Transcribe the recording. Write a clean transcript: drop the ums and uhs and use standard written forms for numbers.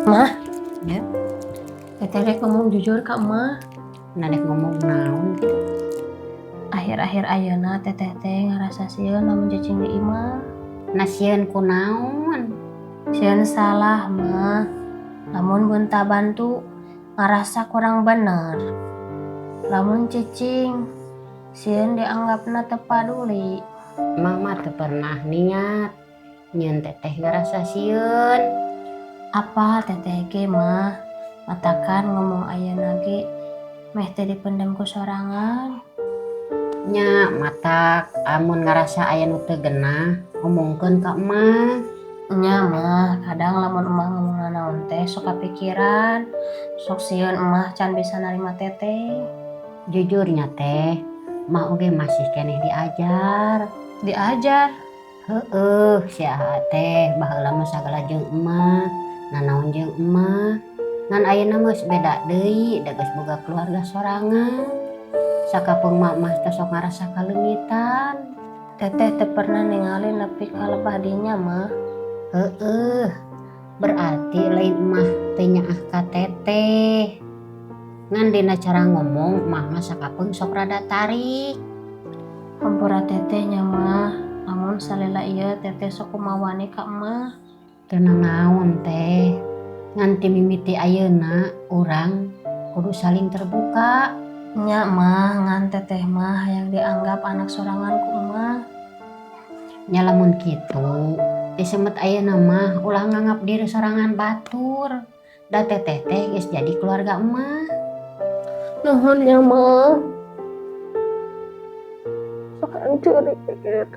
Mah. Ya. Teteh rek ngomong jujur ka Emak. Naha, rek ngomong naon? Akhir-akhir ayeuna teteh teh ngarasa sieun lamun cicing di imah. Naha, sieun ku naon? Sieun salah, Mah. Lamun minta bantu ngarasa kurang bener. Lamun cicing, sieun dianggapna teu paduli. Mama teu pernah niat nyieun teteh ngerasa sieun. Apa teteh ge, Mah, matakan ngomong ayeuna ge meh teu dipendem ku sorangan. Nya, matak amun ngarasa aya nu teu genah, ngomongkeun ka Emak. Nya, Mah, kadang lamun Emak ngomong nanaon teh sok kapikiran, sok sieun Emak can bisa narima teteh. Jujurnya teh, Emak oge masih keneh diajar. Diajar? Heeh, si Aa teh baheula mah sagala jeung Emak, nanaon jeung Emak. Ngan ayeuna geus beda deui, da geus boga keluarga sorangan. Sakapeung mah Emak teh sok ngarasa kaleungitan. Teteh teu pernah ningali nepi ka lebah dinya, Mah. Heeh, berarti lain Emak teu nyaah ka teteh. Ngan dina cara ngomong Emak mah sakapeung sok rada tarik. Hampura teteh nya, Mah. Lamun salila ieu teteh sok kumawani ka Emak. Teu nanaon, Teh. Ngan ti mimiti ayeuna urang kudu saling terbuka. Nya, Mah, ngan teteh mah hayang dianggap anak sorangan ku Emak. Nya, lamun kitu ti semet ayeuna mah ulah nganggap diri sorangan batur. Da teteh teh geus jadi keluarga Emak. Nuhun ya, Mah. Sok hancur dipikir.